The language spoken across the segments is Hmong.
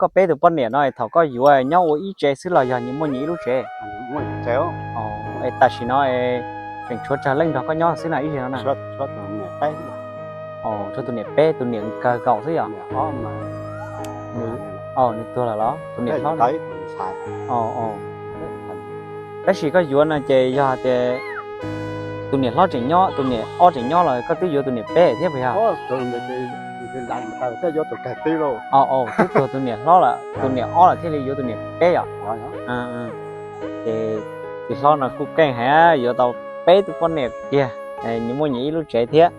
koj peb tus poj niam no thaum koj yuav nyob ua ib tsev xwb los yog nyias muaj nyias ib lub tsev? Es tam sim no tseem tshuav tsawg leej nrog koj nyob xwb na ib zaug no na? Tshuav tus niam peb, tus niam kawg nkaus xwb yom? Nws tuag lawm los tus niam hlob? Tab sis koj yuav no ces yog tias tus niam hlob tseem nyob, tus niam ob tseem nyob los koj twb yuav tus niam peb thiab puas yog? Twb tuag tus niam hlob lawm, tus niam ob lawm thiaj li yuav tus niam peb yom? Ces txiv hlob no kuj keej heev, yuav tau peb tus poj niam kiag, nyias muaj nyias ib lub tsev thiab.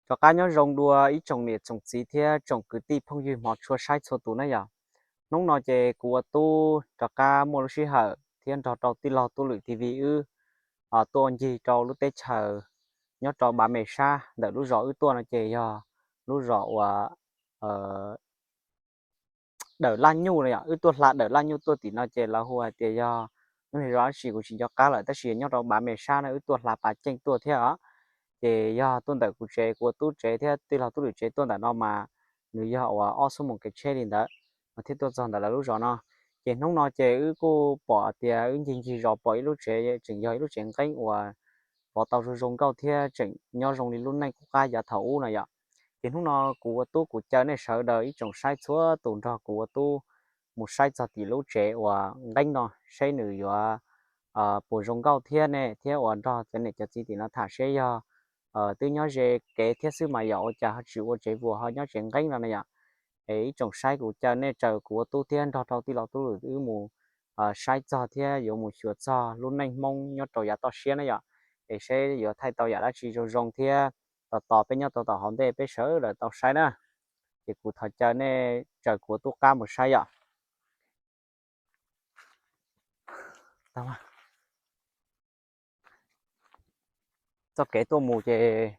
Rov qab nyob zoo dua ib tsoom niam tsoom txiv thiab tsoom kwv tij phooj ywg hmov tshua saib txhua tus na yom. Hnub no ces kuv ua tub rov qab muaj lub sij hawm thiab nrog rau tij laug Tub Lwm T V wb tuaj ua ncig rau lub teb chaws nyob rau Npav Me Sab ntawm lub zos wb tuaj no ces yog lub zos uas Dawm Laj Nyuj no yom. Wb tuaj hla Dawm Laj Nyuj tuaj tim no ces lawv hu hais tias yog lub niag zos dab tsi kuv tsis nco qab lawm, tab sis nyob rau Npav Me Sab no wb tuaj hla pas ceej tuaj thiab os. Ces yog tuaj ntawm kuv tsev, kuv ua tub tsev thiab tij laug Tub Lwm tsev tuaj ntawm no mas nws yog uas ob xuab moos kev tsheb li ntawd mas thiaj tuaj txog ntawm lawv lub zos no. Ces hnub no ces wb kuj pom tias wb ncig ncig zos pom ib lub tsev tseem yog ib lub tsev nqeeb uas pov tau zoo zoo nkauj thiab tseem nyob zoo li lub neej qub qab yav thaum ub no yom. Ces hnub no kuv ua tub kuv caw nej sawv daws ib tsoom saib txhua tus nrog kuv ua tub mus saib txog tim lub tsev uas nqeeb no seb nws yuav puas zoo nkauj thiab ne, thiab uas nrog cov niam cov txiv tim no tham seb yog twb nyob ze kev thiab xwb mas yog ua cas ho tsis ua tsev vuas ho nyob tsev nqeeb no na yom. Es ib tsoom saib, kuv caw nej, caw kuv ua tub thiab nrog rau tij laug Tub Lwm wb mus saib txog thiab yuav mus xyuas txog lub neej Hmoob nyob rau yav toj siab na yom. Es seb yuav thaij tau yam dab tsi zoo zoo thiab tos tos peb nyob tau tom hauv ntej peb sawv daws tau saib na. Ces kuv thov caw nej, caw kuv ua tub qab mus saib yom. Txoj kev tuaj mus ces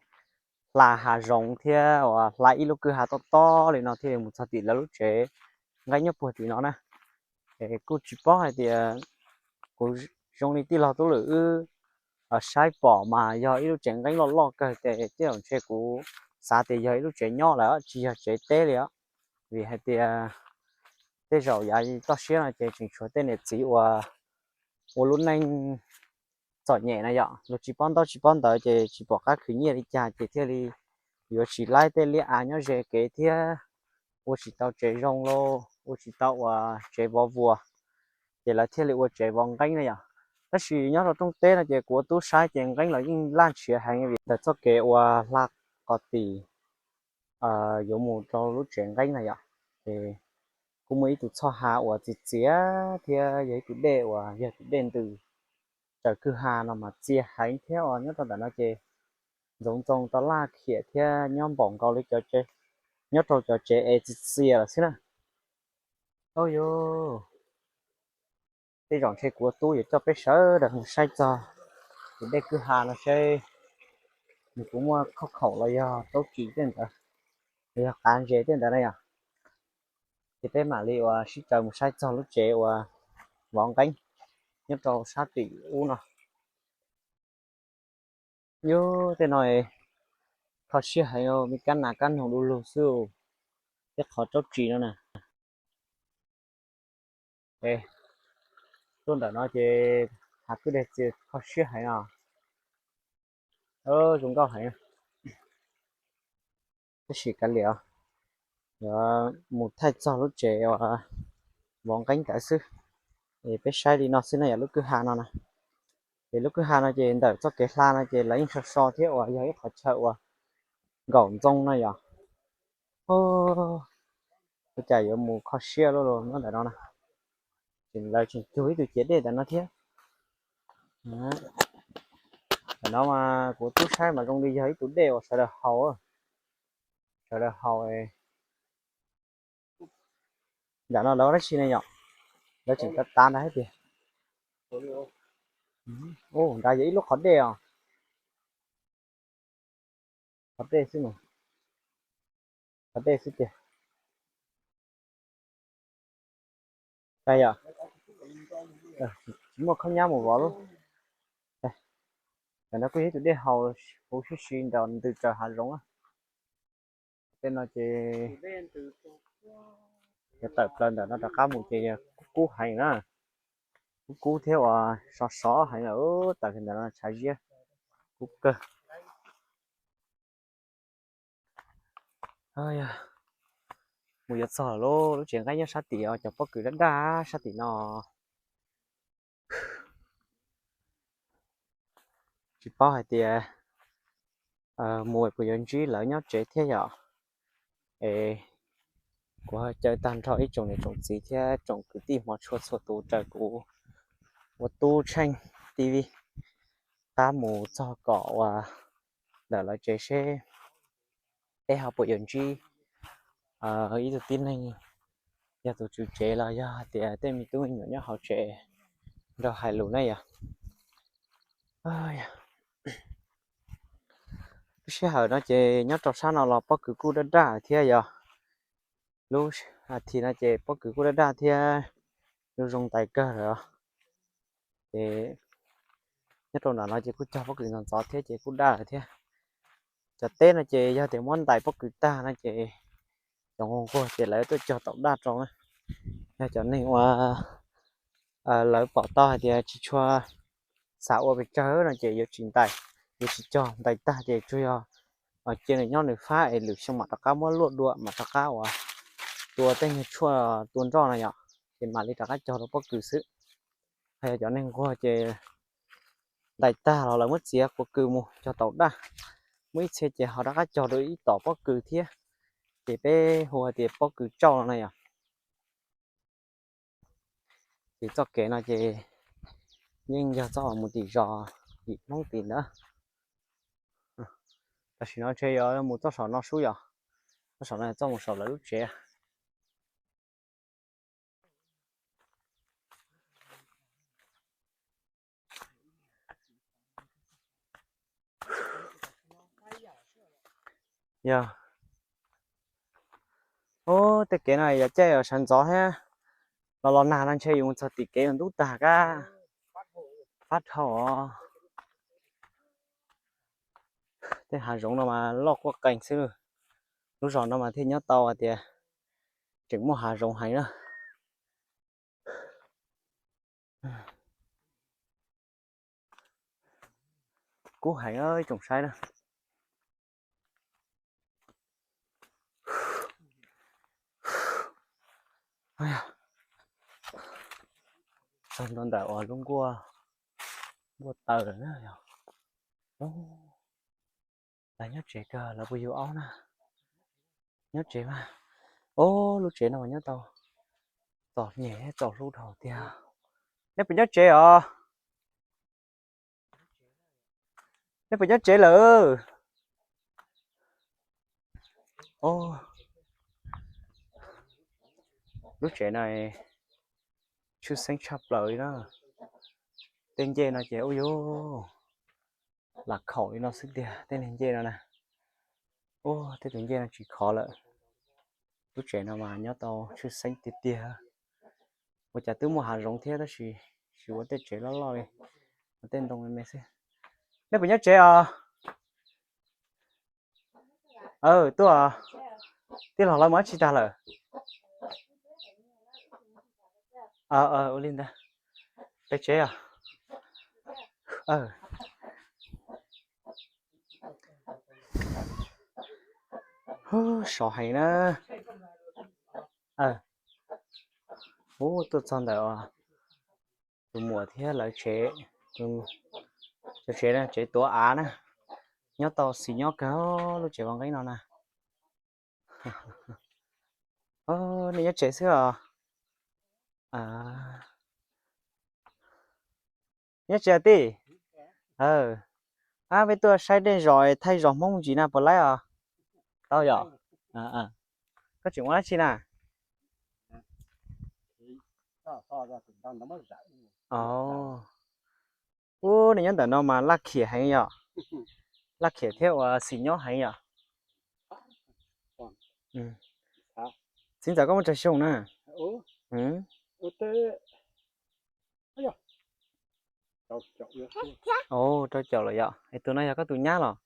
hla hav zoov thiab uas hla ib lub kwj ha tob tob li no thiaj li mus txog tim lawv lub tsev nqeeb nyob puag tim no na. Es kuj tsis paub hais tias, kuv zoo li tij laug Tub Lwm wb saib pom mas yog ib lub tsev nqeeb loj loj kawg ces tej zaum ntshe kuv xav tias yog ib lub tsev nyob lawm tsis yog tsev teb li os. Vim hais tias tej zaum yav toj siab no ces tseem tshuav tej niam txiv uas ua lub neej txom nyem na yom, luag tsis paub ntaub tsis paub ntawv ces tsis pom qab khwv nyiaj li cas ces thiaj li yuav tsis laib tej liab av nyob ze kev thiab ua tsis tau tsev zoo los ua tsis tau uas tsev vov vuas, ces lawv thiaj li ua tsev vov nqeeb na yom. Tab sis nyob rau rooj teb no ces kuv ua tub saib ces nqeeb los yeej laj ntshiav heev vim ntawm txoj kev uas hla qhov tim yuav mus rau lub tsev nqeeb na yom. Ces kuj muaj ib tug txoj ha uas txias txias thiab yog ib tug dej uas yog tus dej ntws raws kwj ha no mas txias heev thiab uas nyob rau ntawm no ces ntxoov ntxoo tau laj khiam thiab nyob npaum nkaus li cov tsev, nyob rau cov tsev es txias txias lawm xwb na. Au yus, tej zaum ntshe kuv ua tub yuav coj peb sawv daws mus saib txog tus dej kwj ha no seb nws puas muaj khob khaum los yog taub tsis tej ntawd, los yog qav ntses tej ntawd na yom. Ces peb mam li uas sib caw mus saib txog lub tsev uas vov nqeeb nyob rau sab tim ub no. Yus, tej no kho siab heev, me kab nas kab noog du lug xwb, tej qhov taub tsis no na. Tuaj ntawm no ces hav kwj deg txias kho siab heev no. Zoo nkauj heev. Tab sis kav liam, yuav mus thaij txog lub tsev uas vov nqeeb ntawd xwb. Es peb saib li no xwb na yom, lub kwj ha no na. Es lub kwj ha no ces ntawm txoj kev hla no ces lawv yeej so so thiab uas yog ib qhov chaw uas nkaum ntxoo no yom. Ua cas yuav mus kho siab luaj luaj nyob ntawm no na. Ces lawv tseem cug ib tug ciav dej ntawm no thiab. Ntawm no mas kuv tub saib mas zoo li yog ib tug dej uas sawv daws haus, sawv daws haus. Ntawm no lawv ua dab tsi ne yom? Lawv tseem tav tav ntawd hais tias, ntawd yog ib lub qhov dej os. Qhov dej xwb, qhov dej xwb tiag. Yog, Tsis muaj khaub nyab mus vov lub. Tam no kuj yog ib tug dej haus huv si si ntawm ntws raws hav zoov. Tej no ces yog tawm plaws ntawm no rov qab mus ces yog kub kub heev na. Kub kub thiab uas sov sov heev lawm, tawm ntawm no tshav ziab kub kawg. Mus yuav txog lub, lub tsev nqaib nyob sab tim os, cov pob kws daj daj sab tim no. Tsis paub hais tias mus puas yuav ntsib lawv nyob tsev thiab yom. Es kuv caw tag nrho ib tsoom niam tsoom txiv thiab tsoom kwv tij hmov tshua txhua tus raws kuv ua tub tsheej T V qab mus txog kom uas ntawm lawv tsev seb peb ho puas yuav ntsib ib tug tib neeg yog tus tswv tsev los yog hais tias tej me tub me nyuam nyob hauv tsev nrog hais lus na yom. Lub sij hawm no ces nyob rau sab no los pob kws kuj daj daj thiab yog lub a thi no ces pob kws kuj daj daj thiab, zoo zoo ntais kawg lawm. Ces nyob rau nram no ces kuj cog pob kws ntxov ntxov thiab ces kuj daj lawm thiab. Cov teb no ces yog tias muab ntais pob kws tag no ces cov nquag nquag ces lawv tuaj cog taum daj rau na. Yog cov neeg uas lawv pom tau hais tias tsis tshua xav ua pes tsawg no ces yuav tsis ntais, yuav tsis cog, ntais tag ces tsuas yog cia nws nyob nws fab es lwm xyoo mam rov qab muab luaj dua mam rov qab uas tua tej nyuag tshuaj tua nroj no yom, ces mam li rov qab cog rau pob kws xwb. Ho yog cov neeg nquag ces ntais tag los lawv muab txiav quas kws mus cog taum daj, muaj ib txhia ces ho rov qab cog rau ib tom pob kws thiab, ces peb hu hais tias pob kws tsauj no na yom. Ces txoj kev no ces yeej yog txoj uas mus tim zos yim Hmoob tim ntawd. Tam sim no ntshe yuav mus txoj saum no sub yom, txoj saum no txoj mus saum lawv lub tsev. Yog, ub, tej kev no yog caij sawv ntxov thiab, los los nag no ntshe yus mus txog tim kev ntub tag kab fab dhau os. Tej hav zoov no mas loj quaj qees xwb. Lub zos no mas thiaj nyob tau hais tias tseem muaj hav zoov heev na. Kub heev ib tsoom saib na. Txog ntua ntawm uas lub nkuaj, nkuaj taw lawm na yog. Lawv nyob tsev kawg, lawv puas yug aub na? Nyob tsev mas. Ob, lub tsev no mas nyob tau txom nyem txaus hlub dhau tiag. Nej puas nyob tsev os? Nej puas nyob tsev lawm? Lub tsev no tshwj xeeb tshaj plaws li na. Tej ncej no ces ub yuv, lam khaum li no xwb tiag tej niag ncej no na. Ub, tej tus ncej no tsis khov lawm. Lub tsev no mas nyob tau tshwj xeeb tiag tiag. Ua cas twb muaj hav zoov thiab tab sis tsis ua tej tsev loj loj li, ua tej ntoo me me xwb. Nej puas nyob tsev os? Aw, tuaj. Tij laug lawv mus dab tsi tag lawm? Ua li ntawd. Peb tsev os. Sov heev na. Ub, tuaj txog ntawm tus muam thiab lawv tsev. Cov tsev no tsev tuav av na, nyob tau xis nyob kawg lub tsev vaj nqeeb no na. Nej nyob tsev xwb os? Nyob tsev tij? Ab, peb tuaj saib dej zos thaij zos Hmoob ntsis na puas laib os? Tau yom. Koj tseem ua dab tsi na? Ub, nej nyob ntawm no mas laj khiam heev yom. Laj khiam thiab ua xis nyob heev yom. Txiv ntxawm koj muaj tsawg xyoo na? Ub, yog Rau caum lawm yom. Es tus no yog koj tus nyab los?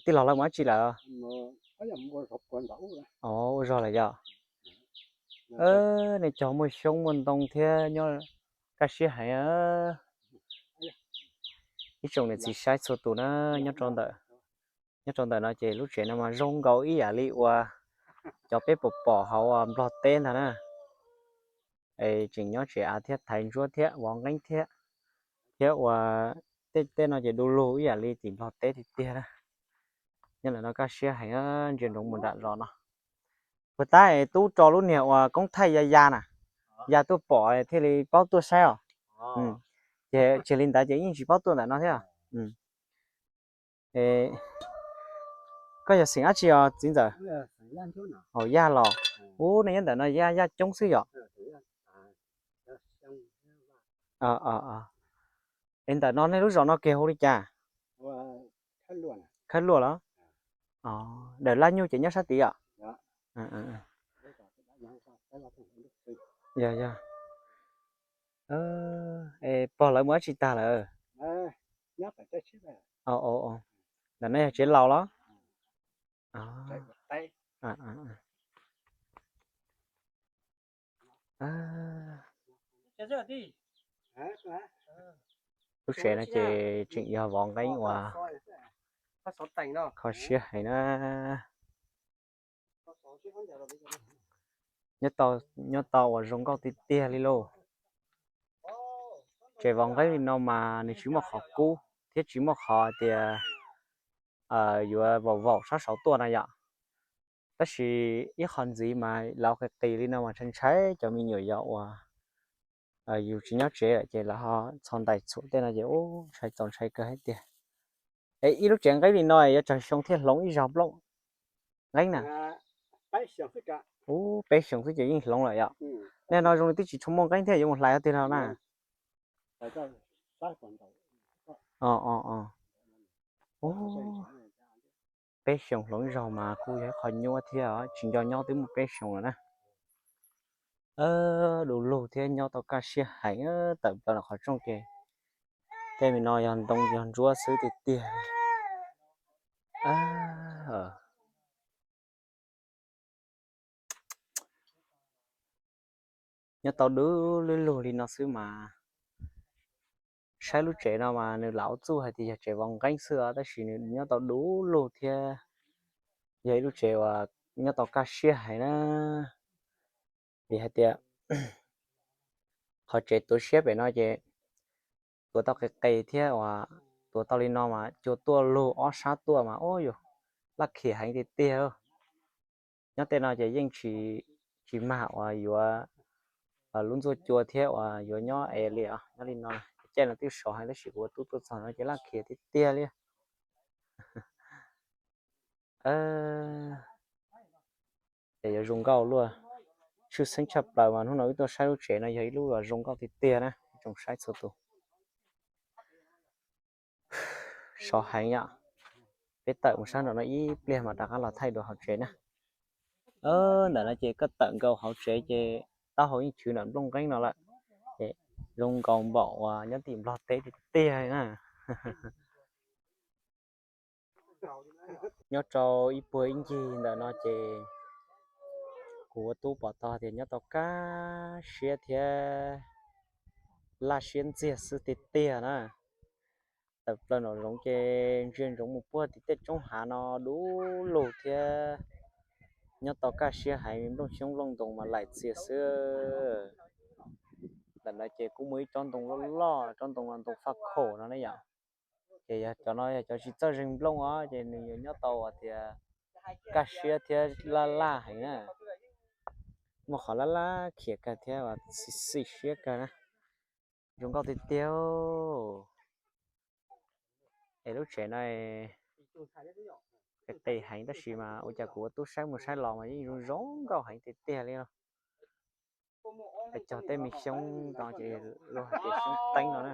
Tij laug lawv mus dab tsi lawm? Ua zog lawm yom. Nej cog muaj xyoob muaj ntoo thiab nyob kaj siab heev. Ib tsoom niam txiv saib txhua tus na, nyob rau ntawm no ces lub tsev no mas zoo nkaus ib yam li uas cov peb pom pom hauv Nplog teb ntag na. Es tseem nyob tsev av thiab thaiv ntsuab thiab vov nqeeb thiab, thiab uas tej teb no ces du lug ib yam li tim Nplog teb tiag tiag na. Nyob ntawm no kaj siab heev, ntsia ntsoov mus nram zos no. Puas tab es tub tso lub niag uas koob thaij ya ya na, ya tuaj pom thiaj li paub tuaj saib os. Ces tsis li ntawd ces yeej tsis paub tuaj ntawm no thiab. Koj yog xeem dab tsi os txiv ntxawm? Haus yaj los? Ub, nej nyob ntawm no yaj coob xwb yom. Es ntawm no nej lub zos no kiag hu li cas? Khawb Luaj los? Dawm Laj Nyuj ces nyob sab tid yom. Yog, yog. Es pog lawv mus dab tsi tag lawm? Ntawm no yog tsev laus los? Lub tsev no ces tseem yog vov nqeeb uas kho siab heev na. Nyob tau uas zoo nkauj tiag tiag li lauj. Tsev vov nqeeb li no mas nws tsis muaj qhov kub thiab tsis muaj qhov tias yuav vaum vaum sab saud tuaj na yom. Tab sis ib qho ntxiv mas lawv qis qis li no mas ntshai ntshai cov me nyuam yaus uas yus tsis nyob tsev lawm ces lawv ho txhos ntais txhuam tej no ces ub ntshai txaus ntshai kawg hais tias. Es ib lub tsev nqeeb li no yuav tsawg xyoo thiaj hloov ib zaug nplooj nqeeb na? Ub, peb xyoos xwb ces yeej hloov lawm yom. Nej no zoo li twb tsis tshua muaj nqeeb thiab yuav mus hlais twg no na? Peb xyoos hloov ib zaug mas kuj yog ib qho nyuaj thiab, tsis nco nyob twb muaj peb xyoos lawm na. Du lug thiab nyob tau kaj siab heev, tawm plaws qhov rooj ces tej me no yog ntoo yog ntsuab xwb tiag tiag. Nyob tau du lug li no xwb mas saib lub tsev no mas nws lam ua txuj hais tias yog tsev vov nqeeb xwb os, tab sis nws nyob tau du lug thiab yog ib lub tsev uas nyob tau kaj siab heev na. Vim hais tias qhov tsev tuav siab pem no ces tuav tau qis qis thiab uas tuav tau li no mas cua tuaj lug ob sab tuaj mas ub yus laj khiam heev tiag tiag. Nyob tej no ces yeej tsis mag uas yuav lub ntxuaj cua thiab uas yuav nyob es li os. Nyob li no, caij no twb sov heev tab sis kuv ua tub tuaj txog no ces laj khiam tiag tiag li. Ces yuav zoo nkauj luaj, tshwj xeeb tshaj plaws mas hnub no wb tuaj saib lub tsev no yog ib lub zoo nkauj tiag tiag na tsoom saib txhua tus. Sov heev yom. Peb tawm mus sab nraum no ib pliag mas rov qab los thaij dua hauv tsev na. Ntawm no ces koj tawm nkaus hauv tsev ces taub hau yeej chwv ntawm nplooj nqeeb no lawm. Ces zoo nkaus npaum uas nyob tim Nplog teb tiag tiag na. Nyob rau ib puag ib ncig ntawm no ces kuv ua tub pom tau tias nyob tau kaj siab thiab laj siab ntxiag xwb tiag tiag na. Tawm plaws nraum zoov ces ntsia ntsoov mus puag tim tej roob hav no du lug thiab nyob tau kaj siab heev, nplooj xyoob nplooj ntoos mas laim txias xwb. Ntawm no ces kuj muaj ib tsob ntoo loj loj, tsob ntoo no ntoo faj khom no ne yom. Ces yog cov no yog cov tsis txawj zeeg nplooj os ces nws yuav nyob tau tias kaj siab thiab laj laj heev na. Muaj qhov laj laj khiav kawg thiab xim xim siab kawg na. Zoo nkauj tiag tiag. Es lub tsev no qis qis heev tab sis mas ua cas kuv ua tub saib mus saib los mas yeej zoo zoo nkauj heev tiag tiag li no. Cog tej me xyoob no ces luag hais tias xyoob teeb no na.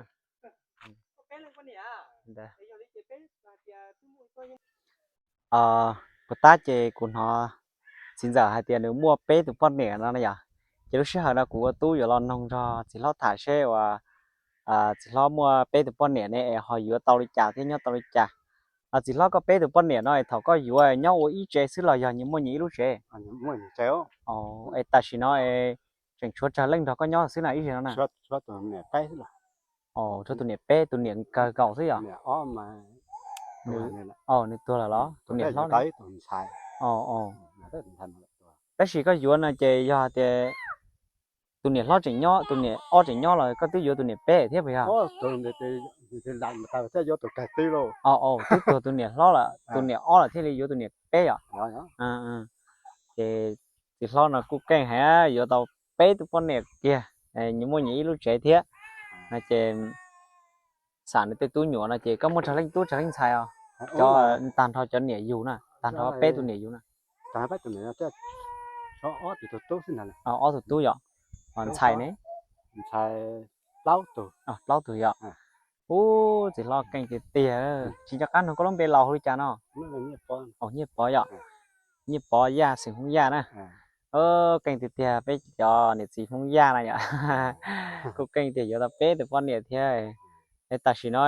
Puas tab ces kuv hnov txiv ntxawm hais tias nws muaj peb tus poj niam no na yom. Ces lub sij hawm no kuv ua tub yuav los noog nrog txiv hlob tham seb uas txiv hlob muaj peb tus poj niam ne es ho yuav tau li cas thiab nyob tau li cas? Txiv hlob, koj peb tus poj niam no es thaum koj yuav nyob ua ib tsev xwb los yog nyias muaj nyias ib lub tsev? Es tam sim no es tseem tshuav tsawg leej nrog koj nyob xwb na ib zaug no na? Tshuav tus niam peb, tus niam kawg nkaus xwb yom? Nws tuag lawm los tus niam hlob? Tab sis koj yuav no ces yog hais tias tus niam hlob tseem nyob, tus niam ob tseem nyob los koj twb yuav tus niam peb thiab puas yog? Twb tuag tus niam hlob lawm, tus niam ob lawm thiaj li yuav tus niam peb yom? Ces txiv hlob no kuj keej heev, yuav tau peb tus poj niam kiag, nyias muaj nyias ib lub tsev thiab no ces xam nws tej tub nyuam no ces koj muaj tsawg leej tub tsawg leej ntxhais os? Cov tag nrho cov niam yug na, tag nrho peb tus niam yug na. Ob tug tub yom? Ntxhais ne? Plaub tug yom? Ub, txiv hlob keej tiag tiag, tsis nco qab nug koj lub npe laus hu li cas no? Nyiaj Pov yom? Nyiaj Pov Yaj, xeem Hmoob Yaj na. Keej tiag tiag, peb cov niam txiv Hmoob Yaj na yom. Kuj keej tiag, yuav tau peb tus poj niam thiab. Es tam sim no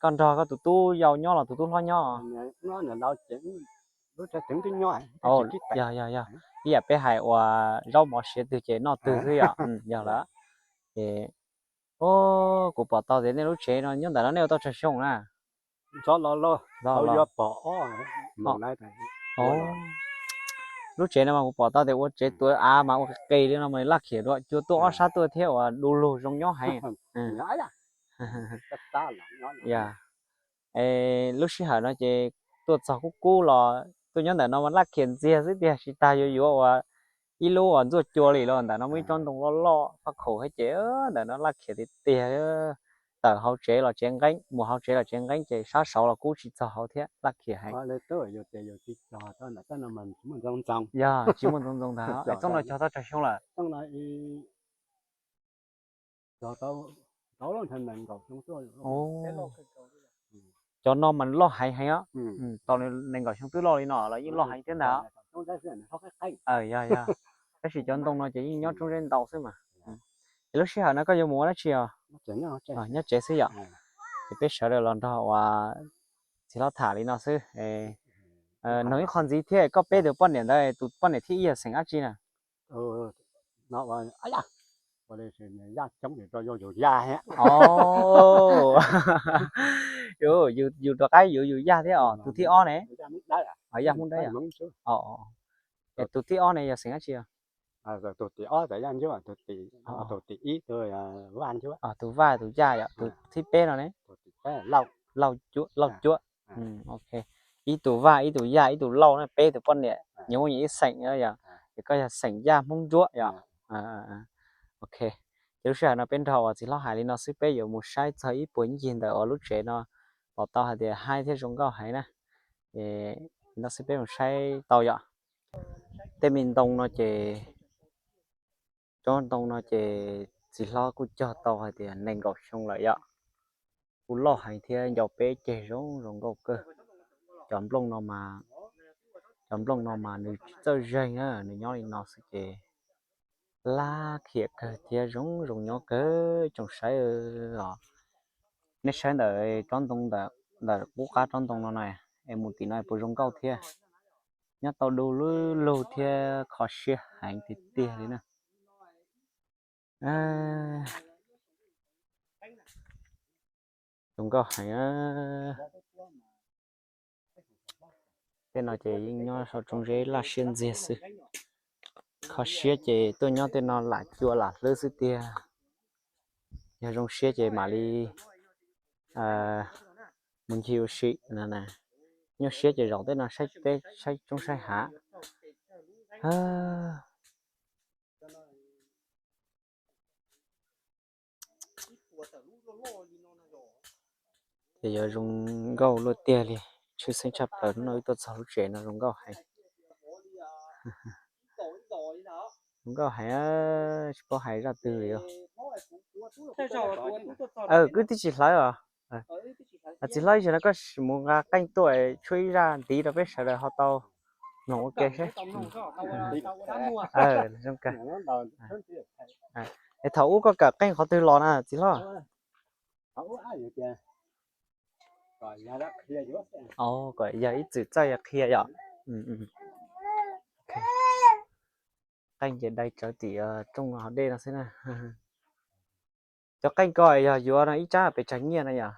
koj nrog koj tus tub yau nyob los tus tub hlob nyob? Yog, yog, yog, ib yam peb hais uas zaub mov siav twg ces noj twg xwb yom. Yog lawm. Ces kuv pom tau tias nej lub tsev no nyob ntawm no nej ua tau tsawg xyoo na? Lub tsev no mas kuv pom tau tias ua tsev tuav av mas ua qis qis li no mas laj khiam dua, cua tuaj ob sab tuaj thiab ua du lug zoo nyob heev. Lub sij hawm no ces tuaj txog kub kub los tuaj nyob ntawm no mas laj khiam ntxiag xwb tiag, tsis tas yuav yuav ua ib lub uas ntxuaj cua li los ntawm no muaj ib tsob ntoo loj loj faj khaum thiab ces ntawm no laj khiam tiag tiag. Tawm hauv tsev los tsev nqeeb, mus hauv tsev los tsev nqeeb ces sab saud los kub tsis txog hauv thiab, laj khiam heev. Yog tsis muaj ntxoov ntxoo ntag. Txooj no cog tau tsawg xyoo lawm? Cov no mas loj heev heev os. Tau nees nkaum xyoo twb loj li no los yeej loj heev thiab ntag. Yog, yog, tab sis cov ntoo no ces yeej nyob tsoob zeb ntau xwb mas. Es lub sij hawm no koj yuav mus ua dab tsi os? Nyob tsev xwb yom. Ces peb sawv daws los nrog uas txiv hlob tham li no xwb. Noog ib qho ntxiv thiab, koj peb tus poj niam ntawd tus poj niam thib ib yog xeem dab tsi na? Yus rov qab yuav yus yaj thiab os. Tus thib ob ne? Yaj Hmoob Dawb. Tus thib ob ne yog xeem dab tsi? Tus Vaj, tus Yaj yom. Tus thib peb no ne? Lauj Cuab. Ib tug Vaj, ib tug Yaj, ib tug Lauj na, peb tus poj niam nyias muaj nyias ib xeem yom. Ces koj yog xeem Yaj Hmoob Nruab yom. Ok, ces lub sij hawm no peb nrog uas txiv hlob hais li no xwb, peb yuav mus saib txog ib puag ncig ntawm uas lub tsev no, pom tau hais tias haib thiab zoo nkauj heev na. Ces li no xwb peb mus saib tau yom. Tej me ntoo no ces, tsob ntoo no ces txiv hlob kuj cog tau hais tias nees nkaum xyoo lawm yom. Kuj loj heev thiab ncau peb ceg zoo zoo nkauj kawg. Cov nplooj no mas, cov nplooj no mas nws tsis txawj zeeg na, nws nyob li no xwb ces laj khiam kawg thiab zoo zoo nyob kawg tsoom saib os. Nej saib ntawm tsob ntoo, ntawm qub qab tsob ntoo no na, es mus tim no puas zoo nkauj thiab. Nyob tau du lug thiab kho siab heev tiag tiag li na. Zoo nkauj heev. Tej no ces yeej nyob sau tsoob zeb laj siab ntxiag xwb. Kho siab ces tuaj nyob tej no lam cua lam hlwb xwb tiag. Yog zoo siab ces mam li mus ncig ua si. Nyuaj siab ces zaum tej no saib teb saib roob saib hav. Ces yuav zoo nkauj luaj tiag li, tshwj xeeb tshaj plaws hnub no wb tuaj txog lub tsev no zoo nkauj heev. Zoo nkauj heev, tsis paub hais zaj twg li os. Wb twb tsis hlawv os. Txiv hlob, ib zaug no koj mus nqa qeej tuaj tshuab ib zaj ntiv rau peb sawv daws ho tau mloog ua ke seb. Zoo kawg. Es thaum ub koj kawm qeej qhov twg los na txiv hlob? Kom yog ib txwm txawj yog qhia yom. Qeej ces dai tsawv tim rooj hav dej no xwb na. Cov qeej ko yog yuav no ib tsab pes tsawg nyiaj no yom?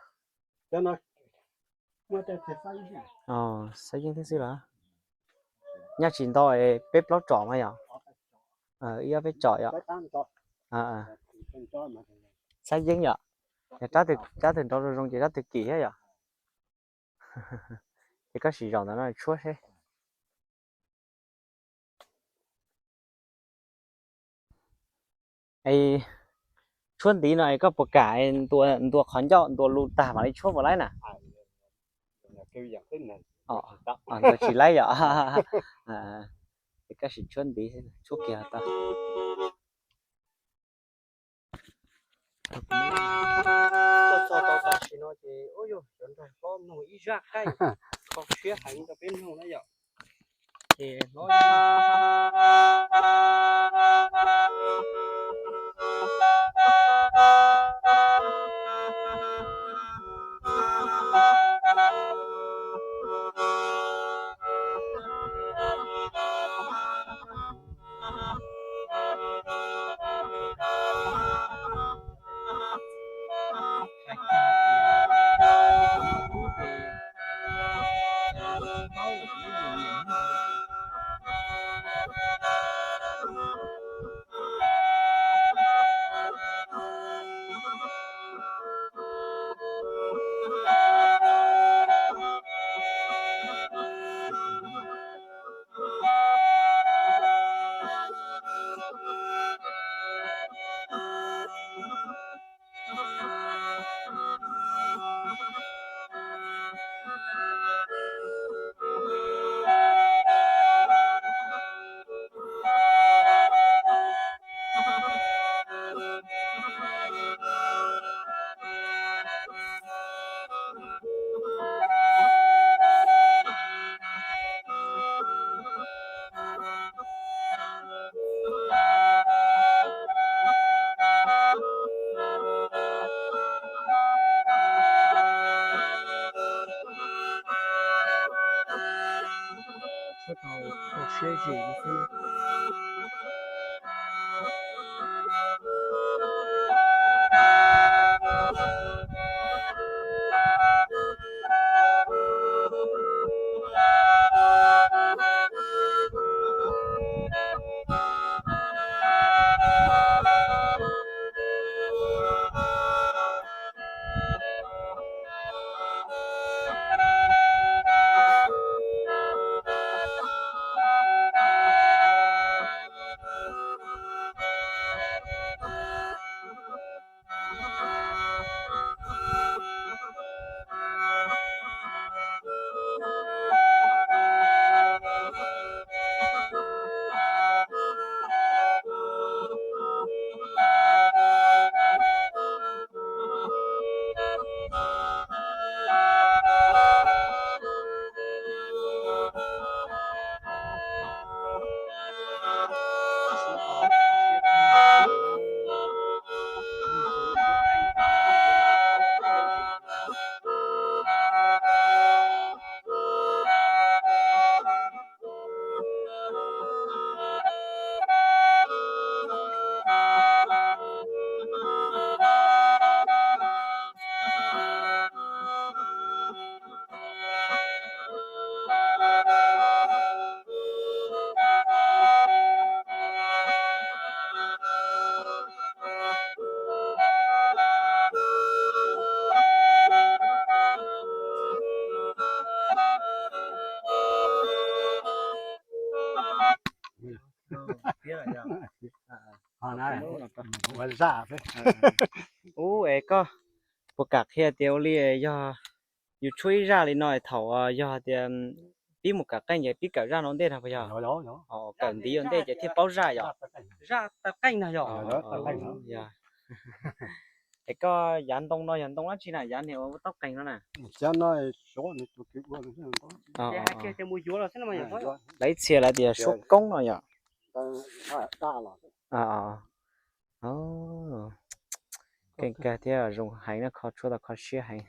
Xab yeeb thiab xwb los? Nyaj tsis ntau, peb plaub tsom mas yom? Ib ob peb tsom yom? Xab yeeb yom? Yog tsab twg nrov zoo zoo ces tsab twg kim thiab yom? Ces koj sim zaum ntawm no tshuab seb. Es tshuab ntiv no es koj puas kam ntua qhov ncauj ntua lus tag mam li tshuab puas laib na? Ntua tsis laib yom? Es koj sim tshuab ntiv, tshuab kiag tau. Txog tau tam sim no ces ua yog cov nraug hlob mloog ib zaj qeej kho siab heev rau peb mloog na yom. Ces hlob Ub, es koj puas kam qhia tias ua li yog yus tshuab ib zaj li no thaum yog tias pib mus kawm qeej ces pib kawm zaj no ntej no puas yog? Kawm ntiv ua ntej ces thiaj paub zaj yom? Zaj taw qeej no yog? Es koj yav ntoo no yog ntoo dab tsi na, yav niag ua taub qeeg no na? Lawv ib txhia lawv tias suab koob no yom? Keej kawg thiab zoo heev na, kho tshuab tau kho siab heev.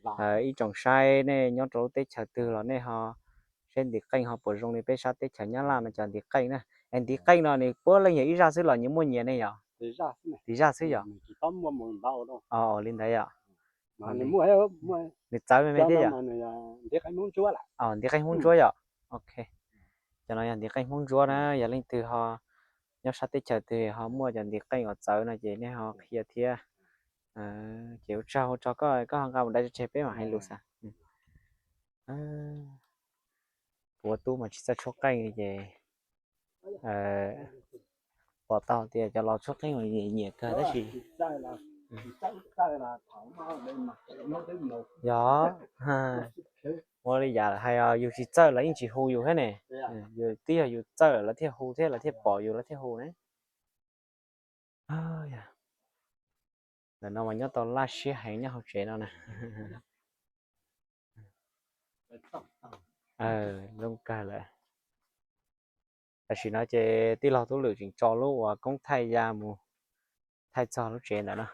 Ib tsoom saib nej nyob rau lub teb chaws twg los nej ho saib ntiv qeej ho puas zoo li peb sab teb chaws Nyab Laj no cov ntiv qeej na. Es ntiv qeej no nws puav leej yog ib zaj xwb los nyias muaj nyias ne yom? Ib zaj xwb yom? Li ntawd yom? Nws txawv me me thiab yom? Ntiv qeej Hmoob Ntsuab yom? Ok. Cov no yog ntiv qeej Hmoob Ntsuab na, yog leej twg ho nyob sab teb chaws twg ho muaj cov ntiv qeej uas txawv no ces nej ho qhia thiab. Ces ua tsaug ua tsaug koj, koj ho nqa mus dai tseg peb mam hais lus xav. Kuv ua tub mas tsis txawj tshuab qeej ces pom tau tias cov laus tshuab qeej mas nyiam kawg tab sis yog ua li yam hais yus tsis txawj lawv yeej tsis hu yus thiab ne. Yus twb yog yus txawj lawv thiaj hu thiab lawv thiaj pom yus lawv thiaj hu ne. Ntawm no mas nyob tau laj siab heev nyob hauv tsev no na. Zoo kawg lawm. Tam sim no ces tij laug Tub Lwm tseem tso lub uas koob thaij ya mus thaij txog lub tsev ntawm no.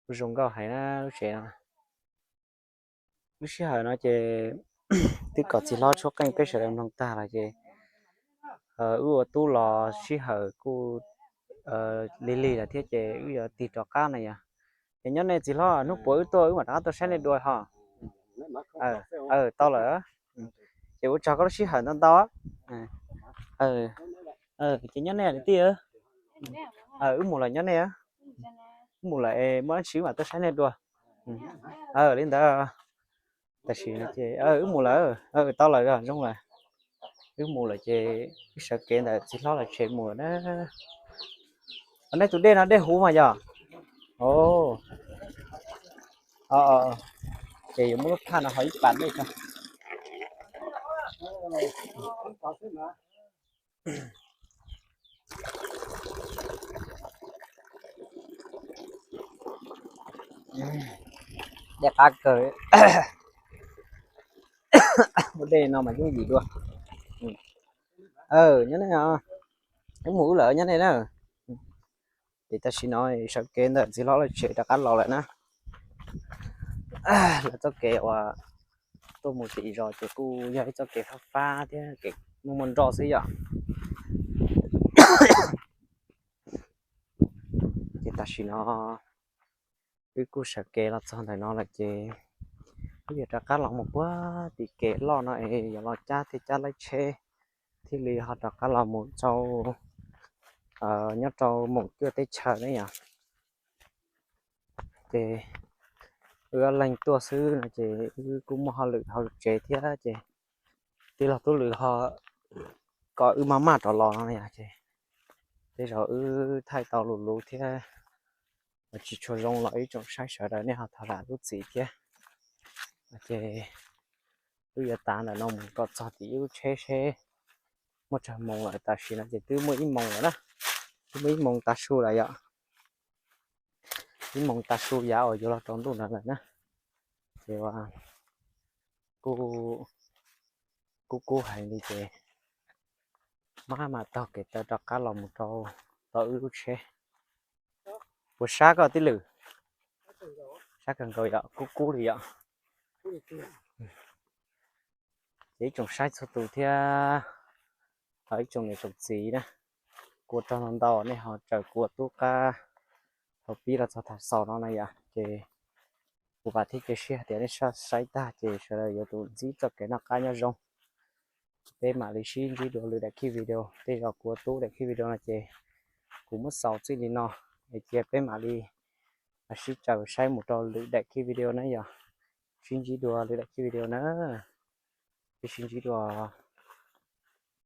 Kuj zoo nkauj heev na lub tsev no. Lub sij hawm no ces twb kom txiv hlob tshuab qeej peb sawv daws mloog tag lawm ces wb ua tub los sij hawm kuj lig lig lawm thiab ces wb yuav tig rov qab na yog. Ces nyob nej txiv hlob, hnub puav wb tuaj wb mam rov qab tuaj saib nej dua ho. Tau lawm. Ces ua tsaug koj lub sij hawm ntau ntau. Ces nyob nej niam tij, wb mus lawm nyob nej, wb mus lawm es muaj dab tsi wb mam tuaj saib nej dua. Li ntawd. Tam sim no ces wb mus lawm, tau lawm zoo lawm. Wb mus lawm ces wb sawv kev ntawm txiv hlob lawv tsev mus lawm na. Nej tus dej no dej huv mas yog? Ces yuav muab lub phaj no ho ib pas dej tso. Dej qab kawg. Muaj dej no mas yooj yim dua. Nyob nej, wb mus wb lawm nyob nej na. Ces tam sim no sawv kev ntawm txiv hlob lawv tsev rov qab los lawm na. Lawv txoj kev uas tuaj mus tim zos ces kuj yog ib txoj kev fab fab thiab kev muaj muaj nroj xwb yom. Ces tam sim no wb kuj sawv kev los txog ntawm no lawm ces wb yuav rov qab los mus puag tim kev loj no es yuav los cab thiaj cab laib tsheb thiaj li ho rov qab los mus rau nyob rau Moos Cuaj teb chaws ne yom. Ces wb ob leeg tuaj xwb no ces wb kuj muaj hauj lwm hauv tsev thiab ces tij laug Tub Lwm ho kom wb maj maj rov los no yom. Ces tej zaum wb thaij tau lus luv thiab tsis tshua zoo los ib tsoom saib sawv daws nej ho thov zam lub txim thiab. Ces wb yuav tav ntawm no mus kom txog tim wb lub tsheb seb muaj tsawg moos lawm. Tam sim no ces twb muaj ib moos lawm na, twb muaj ib moos tav su lawm yom. Ib moos tav su yav uas yuav los rau ntuj no lawm na. Ces kuj kub kub heev li ces maj mam taug kev taw rov qab los mus rau tom wb lub tsheb. Puas sab koj tij Lwm? Sab kawg nkaus yom, kub kub li yom. Ces ib tsoom saib txhua tus thiab ib tsoom niam tsoom txiv na, kuv ua tsaug ntau ntau nej ho raws kuv ua tub qab thaum pib los txog thaum xaus no na yom. Ces kuv vam thiab cia siab hais tias nej saib tag ces sawv daws yuav tsum ntsib txoj kev noj qab nyob zoo. Peb mam li sib ntsib dua lwm daim clip video. Tej zaum kuv ua tub daim clip video no ces kuv muab xaus txij li no, es cia peb mam li sib raws saib mus rau lwm daim clip video na yom. Sib ntsib dua lwm daim clip video na. Peb sib ntsib dua.